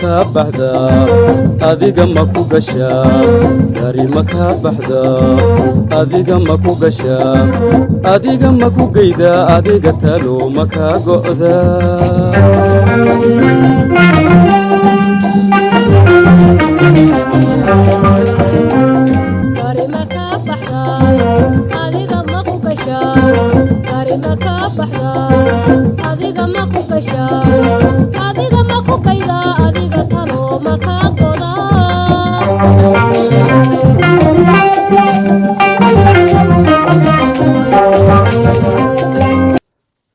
Kaa baxdaa adiga ma ku gashaa? Gari ma kaa baxdaa adiga ma ku gashaa? Adiga ma ku geydaa? Adiga talo ma kaa go'daa? Garima kaa baxdaa adiga ma ku gashaa? Garima kaa baxdaa adiga ma ku gashaa? Adiga ma ku gaydaa? Adiga talo ma kaa godaa?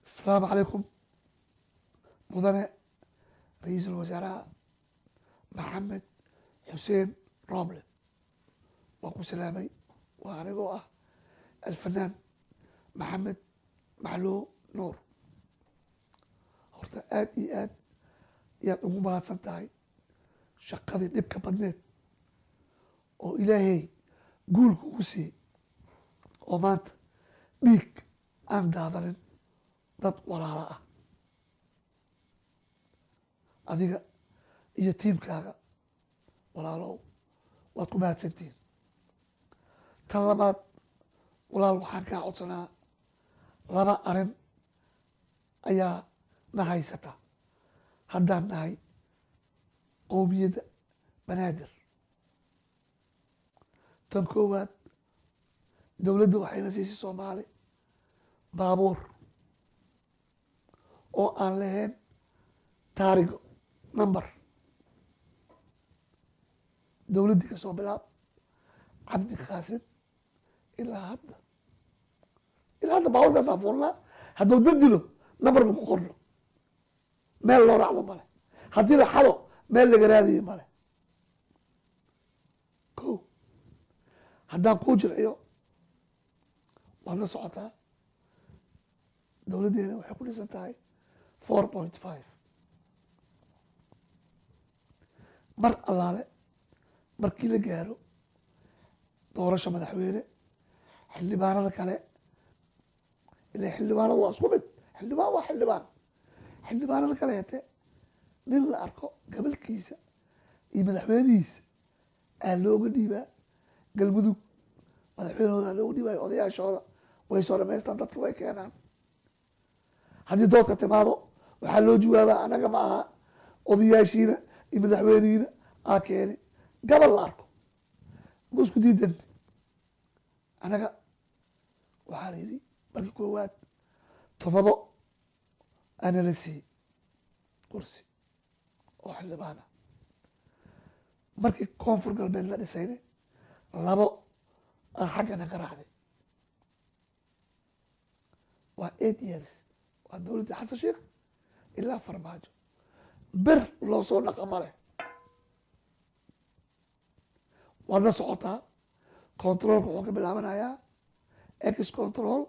Asalaamu calaykum, mudane ra-iisul wasaaraha Maxamed Xuseen Roble, waan ku salaamay. Waa anigoo ah alfanaan Maxamed Macluu Nuur. Horta aad iyo aad ayaad ugu mahadsan tahay shaqadii dhibka badneed oo Ilaahay guulka ugu siiyey, oo maanta dhiig aan daadanin dad walaalo ah, adiga iyo tiimkaaga. Walaalow, waad ku mahadsantihiin. Tan labaad, walaal, waxaan kaa codsanaa laba arrin ayaa na haysata haddaan nahay qowmiyadda Banaadir. Tan koowaad, dowladda waxayna siisay Soomaali baabuur oo aan lahayn taarigo number. Dowladdii kasoo bilaab Cabdi Qaasim ilaa hadda, ilaa hadda baabuurkaasaa fuulnaa. Hadduu dad dilo, number ma ku qorno, meel loo raacdo male. Haddii la xado, meel laga raadayo male. Ko haddaan kuu jilciyo, waad la socotaa, dowladdeena waxay ku dhisan tahay 4.5. Mar allaale markii la gaaro doorasho madaxweyne, xildhibaanada kale, ilaa xildhibaanadu waa isku mid, xildhibaan waa xildhibaan, xildhibaanada kaleete nin la arko gabalkiisa iyo madaxweynihiisa aa looga dhiibaa. Galmudug madaxweynahooda looga dhiibayo, odayaashooda way soo dhamaystaan, dadka way keenaan. Haddii doodka timaado, waxaa loo jawaabaa, anaga ma aha, odayaashiina iyo madaxweynihiina aa keeni. Gabal la arko ma isku diidan. Anaga waxaa la yidhi marka koowaad 7 ana la siiyey kursi oo xildhibaana. Markii Koonfur Galbeed la dhisayne, 2 aa xaggana ka raacday. Waa 8 years, waa dowladdii Xasan Sheekh ilaa Farmaajo, bir loo soo dhaqa male. Waad la socotaa, controlka wuxuu ka bilaabanayaa ex control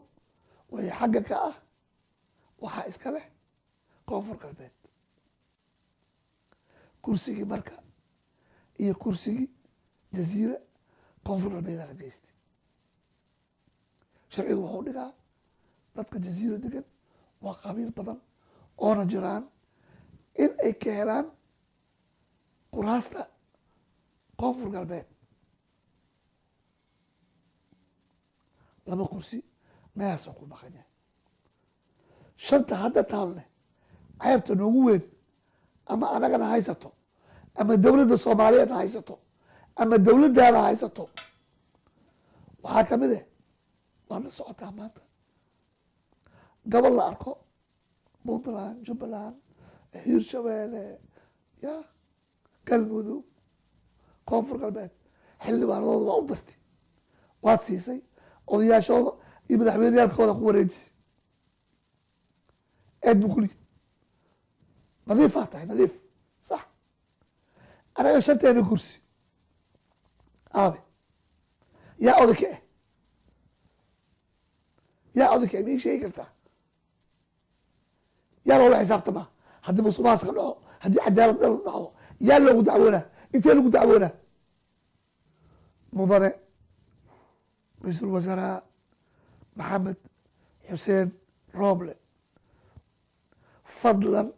way xagga ka ah, waxaa iska leh Koonfur Galbeed. Kursigii marka iyo kursigii Jaziira Koonfur Galbeedaa la geystay. Sharcigu wuxuu dhigaa dadka Jaziira degan waa qabiil badan oona jiraan in ay ka helaan kuraasta Koonfur Galbeed 2 kursi. Meehaasoo ku maqan yahay shanta hadda taalne. Ceebta noogu weyn, ama anagana haysato, ama dowladda Soomaaliyeed haysato, ama dowladdaada haysato, waxaa kamid eh, waad la socotaa, maanta gobol la arko, Puntland, Jubbaland, Hiirshabeelle, ya Galmudug, Koonfur Galbeed, xildhibaanadooda waa u dirtay, waad siisay, odayaashooda iyo madaxweyneyaalkooda ku wareejisay. Eed bu kulid nadiifaa tahay, nadiif sax. Anaga shanteena kursi aabe, yaa oday ka ah? Yaa oday ka ah, ma ii sheegi kartaa? Yaa loola xisaabtamaa haddii musuqmaasuqa dhaco, haddii cadaalad dal dhacdo? Yaa loogu dacwoonaa? Intee lagu dacwoonaa? Mudane ra-iisul wasaaraha Maxamed Xuseen Rooble, fadlan,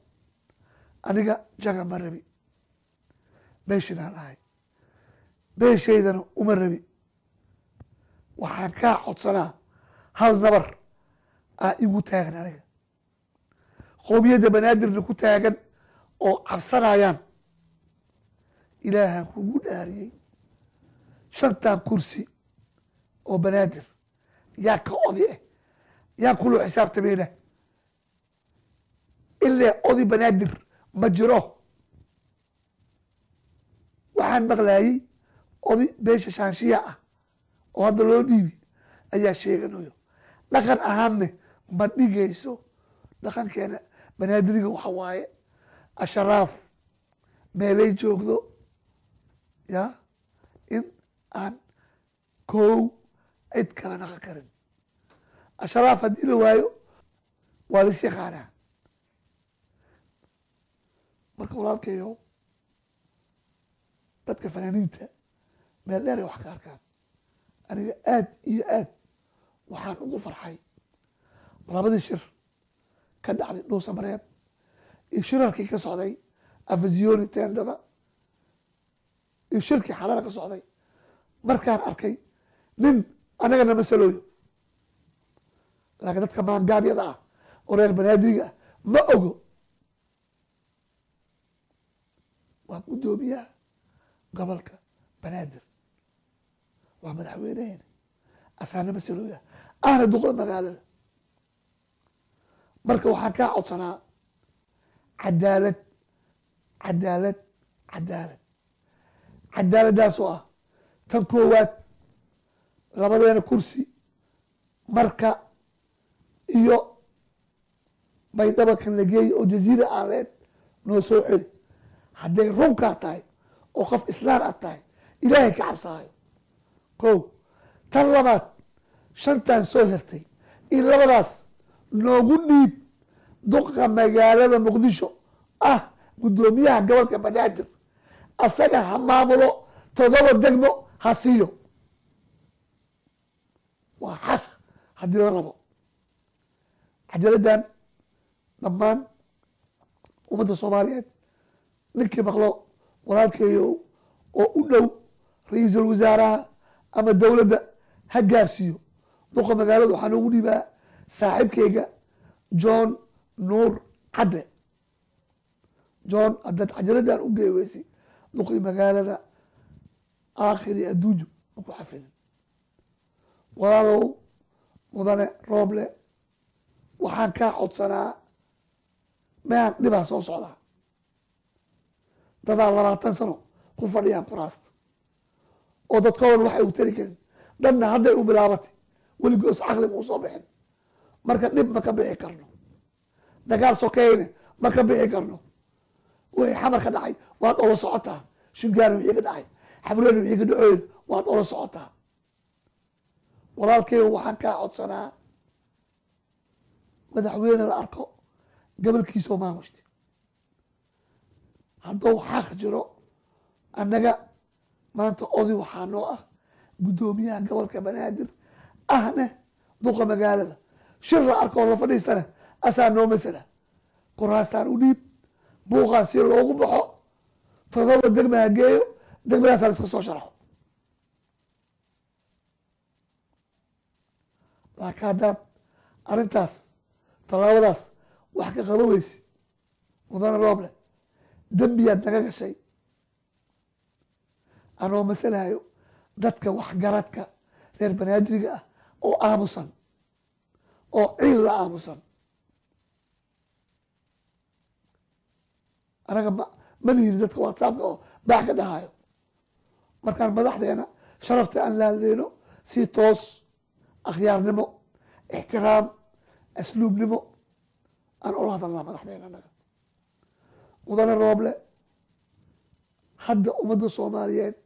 aniga jaga ma rabi. Beeshinaan ahay, beeshaydana uma rabi. Waxaan kaa codsanaa hal nabar aa igu taagan aniga, qowmiyadda Banaadirna ku taagan oo cabsanayaan. Ilaahaan kugu dhaariyey, shantan kursi oo Banaadir yaa ka odi ah, yaa kuloo xisaabtamayna? Ilaa odi Banaadir ma jiro. Waxaan maqlaayey odi beesha Shaanshiya ah oo hadda loo dhiibi ayaa sheeganayo. Dhaqan ahaanne ma dhigayso. Dhaqankeena Banaadiriga waxa waaye asharaaf meelay joogdo ya in aan kow cid kala dhaqan karin. Asharaaf haddii la waayo, waa lais yaqaanaa. Marka walaalkayo, dadka fanaaniinta meel dheer ay wax ka arkaan. Aniga aad iyo aad waxaan ugu farxay labadii shir ka dhacday Dhuusa Mareeb iyo shirarkii ka socday Afisyooni teendada iyo shirkii Xalana ka socday. Markaan arkay nin anaga nama salooyo, laakiin dadka maangaabyada ah oo reer Banaadiriga ah ma ogo, waa guddoomiyaha gobolka Banaadir, waa madaxweyneheena, asaanama salooya ahna duqda magaalada. Marka waxaan kaa codsanaa cadaalad, cadaalad, cadaalad. Cadaaladdaasoo ah tan koowaad, labadeena kursi marka iyo Baydhaba kan la geeyay oo Jaziira aan leed noo soo celi, hadday runkaa tahay oo qof islaan aad tahay, Ilaahay ka cabsaayo. Ko tan labaad, shantan soo hertay in labadaas noogu dhiib duqa magaalada Muqdisho ah, guddoomiyaha gobolka Banaadir, asaga ha maamulo, 7 degmo ha siiyo. Waa xaq haddii la rabo. Cajaladdan dhammaan ummadda Soomaaliyeed ninkii maqlo, walaalkeeyo oo u dhow ra-iisul wasaaraha ama dowladda ha gaarsiiyo. Duqa magaalada waxaa noogu dhiibaa saaxiibkeyga John Nuur Cadde. John, haddaad cajaladdan u geeweysi duqii magaalada, aakhiri adduunyo ma ku xafilin. Walaalow mudane Rooble, waxaan kaa codsanaa mayaan dhibaa soo socdaa. Dadaa 20 sano ku fadhiyaan kuraasta oo dadkoodan waxay u tari karin, dadna hadday u bilaabatay, weligoos caqli ma usoo bixin. Marka dhib ma ka bixi karno, dagaal sokeyne ma ka bixi karno. Wixii Xamar ka dhacay waad ola socotaa, Shingaani wixii ka dhacay, Xamreen wixii ka dhacoyn waad ola socotaa. Walaalkeyga, waxaan kaa codsanaa madaxweyne la arko gobolkiisoo maamushti hadduu xaq jiro. Annaga maanta odi waxaa noo ah guddoomiyaha gobolka Banaadir ahne duqa magaalada. Shir la arkoo la fadhiistana asaa noo masala. Kuraastaan u dhiib, buuqaa si loogu baxo, 7 degma ha geeyo, degmadaasaa la iska soo sharaxo. Laakiin haddaad arrintaas, tallaabadaas wax ka qaba weyse, mudane Rooble, dembiyaad naga gashay. Anoo masalahayo dadka waxgaradka reer Banaadiriga ah oo aamusan oo ciil la aamusan, anaga ma lihiri dadka WhatsAppka oo baax ka dhahayo. Markaan madaxdeena sharafta aan la hadleyno, si toos, akhyaarnimo, ixtiraam, asluubnimo aan ula hadalnaa madaxdeena anaga. Mudane Rooble, hadda ummadda Soomaaliyeed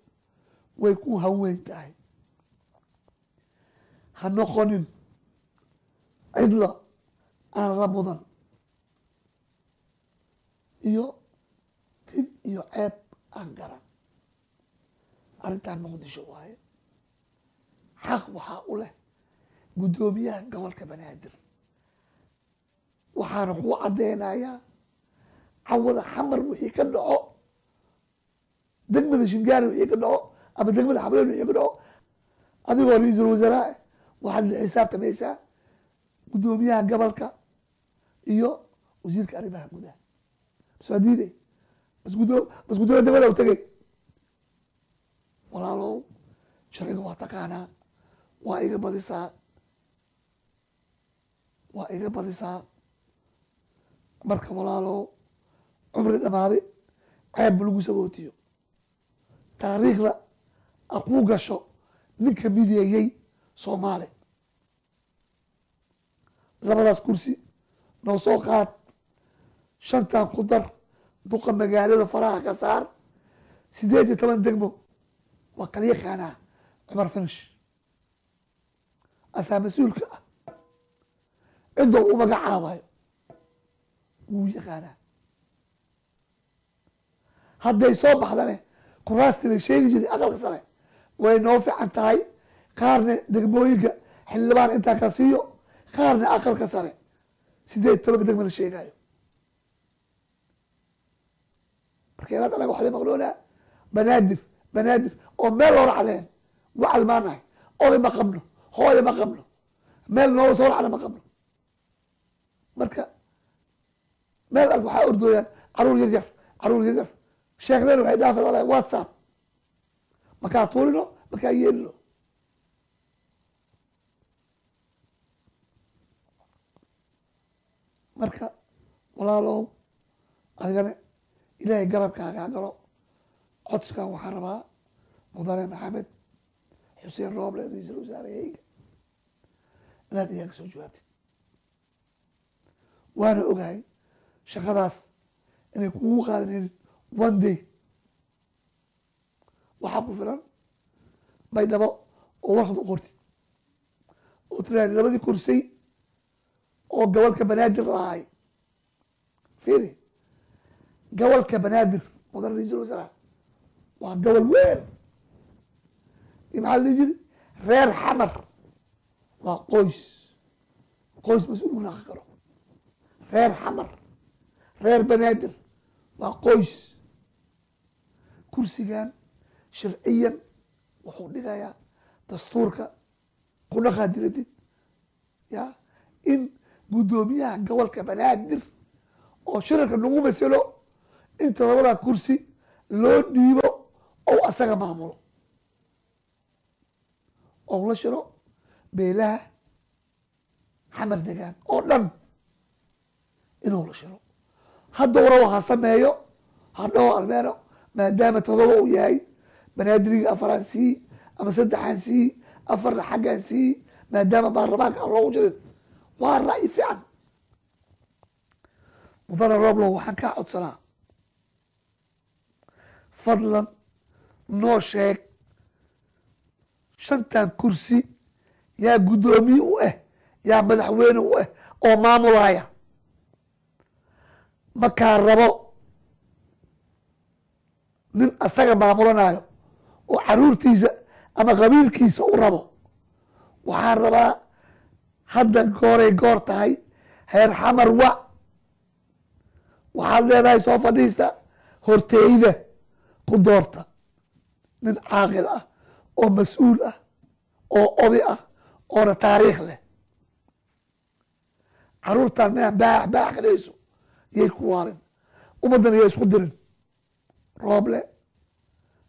way ku hanweyn tahay. Ha noqonin cidla aan la mudan iyo tin iyo ceeb aan garan. Arrintan Muqdisho waaye, xaq waxaa u leh guddoomiyaha gobolka Banaadir. Waxaana kuu caddeynayaa cawada Xamar wixii ka dhaco. Degmada Shingaani wixii ka dhaco ama degmada Xableen wixii ka dhaco, adigoo ra-iisul wasaaraha waxaad la xisaabtamaysaa guddoomiyaha gobolka iyo wasiirka arrimaha gudaha. Bas waa diiday, bas guddoo bas guddoomiya degmada u tegay. Walaalow, sharciga waa taqaanaa, waa iga badisaa, waa iga badisaa. Marka walaalow, cumri dhamaaday ceeb lagu sabootiyo, taariikhda a kuu gasho ninka mideeyey Soomaali. Labadaas kursi noo soo qaad, shantan ku dar, duqa magaalada faraha ka saar, 18 degmo waa kala yaqaanaa. Cumar Finish asaa mas-uulka ah, cidoo u magacaabayo wuu yaqaanaa. Hadday soo baxdane, kuraastii la sheegi jiray aqalka sare way noo fiican tahay. Qaarna degmooyinka xildhibaan intaa ka siiyo, qaarna aqalka sare 18-ka degma la sheegayo. Marka ilaad anaga waxaa la maqloonaa Banaadir, Banaadir oo meel loo racleen wacal maanahay. Oday ma qabno, hooyo ma qabno, meel noola soo racna ma qabno. Marka meel ark waxaa ordooyaan caruur yar yar, caruur yar yar sheekdeen waxay dhaafeen walahi. WhatsApp makaa tuurino, makaa yeelino. Marka walaalow, adigana Ilaahay garabkaaga ha galo. Codsigan waxaan rabaa, mudane Maxamed Xuseen Rooble, ra-iisul wasaareheyga, inaad iyaga soo jawaabtid. Waana ogahay shaqadaas inay kugu qaadanaynin one day. Waxaa ku filan Baydhabo oo warqad u qortid oo tiraahdi labadii kursay oo gobolka Banaadir lahay. Fiiri, gobolka Banaadir, mudan ra-iisul wasaaraha, waa gobol weyn. Iyo maxaa la dhihi jiri, reer Xamar waa qoys, qoys mas-uul ma naqan karo. Reer Xamar, reer Banaadir waa qoys. Kursigan sharciyan wuxuu dhigayaa dastuurka ku dhaqaa diradid ya in guddoomiyaha gobolka Banaadir oo shirarka nagu maselo in todobada kursi loo dhiibo oo asaga maamulo oo la shiro beelaha Xamar degaan oo dhan inuu la shiro. Hadduu rabo ha sameeyo, hadhaho almeeno, maadaama todoba uu yahay Banaadiriga, afaraan sii ama saddexaan sii, afarna xaggaan sii, maadaama baarlamaanka aan loogu jirin. Waa ra'yi fiican. Mudane Rooblow, waxaan kaa codsanaa, fadlan noo sheeg shantan kursi yaa guddoomiye u ah, yaa madaxweyne u ah oo maamulaya. Makaa rabo nin asaga maamulanayo oo caruurtiisa ama qabiilkiisa u rabo. Waxaan rabaa hadda gooray goor tahay heer Xamar wac, waxaad leedahay soo fadhiista horteyda, ku doorta nin caaqil ah oo mas-uul ah oo oday ah oona taariikh leh. Caruurtaan mean baax baax kadhayso yay ku waarin, ummaddan yay isku dirin. Rooble,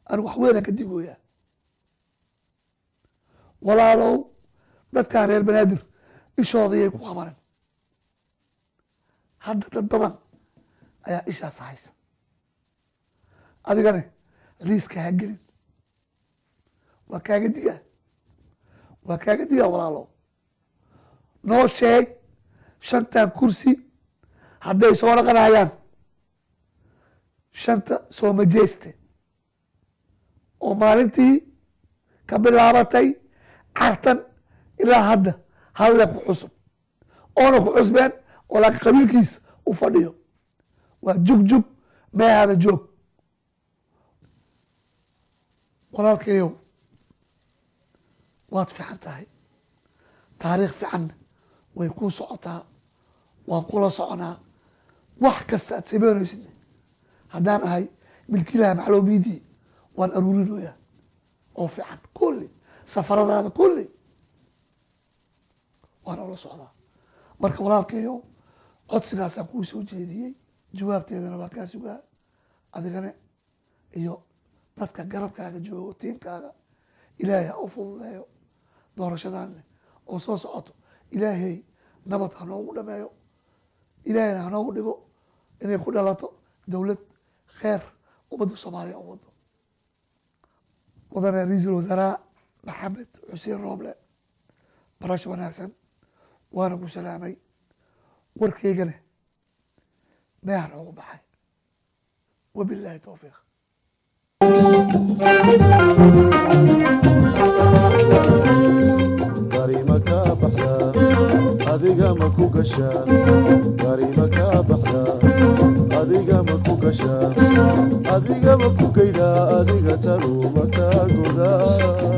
anigu wax weynaan ka digooyaa. Walaalow, dadkan reer Banaadir ishooda yay ku qabanin. Hadda dad badan ayaa ishaas haysa, adigane liiska ha gelin. Waa kaaga digaa, waa kaaga digaa. Walaalow, noo sheeg shantan kursi hadday soo naqanayaan, shanta soo majeeste oo maalintii ka bilaabatay Cartan ilaa hadda halle ku cusub oona ku cusbeen oo laakiin qabiilkiisa u fadhiyo waa jug jug meehaada joog. Walaalkayow, waad fiican tahay, taariikh fiicanna way kuu socotaa, waan kula soconaa. Wax kasta aad sameynaysid, haddaan ahay milkiilaha macluumiyiddii, Waan aruurinoyaa oo fiican kulli safaradaada kulli waan ula socdaa. Marka walaalkayow, codsigaasaan kuu soo jeediyey, jawaabteedana waa kaa sugaa, adigane iyo dadka garabkaaga joogo, tiimkaaga. Ilaahay ha u fududeeyo doorashadan leh oo soo socoto. Ilaahay nabad ha noogu dhameeyo, Ilaahayna ha noogu dhigo inay ku dhalato dowlad kheer ummadda Soomaaliya u wado. Mudane Ra-iisul Wasaaraha Maxamed Xuseen Rooble, barasho wanaagsan, waana ku salaamay. Warkaygane meeha noogu baxay. Wabilaahi towfiiq. Garima kaa baxdaa, adiga ma ku gashaa? Garima kaa baxdaa, adiga ma ku gashaa? Adiga ma ku geydaa? Adiga taluma kaa godaa?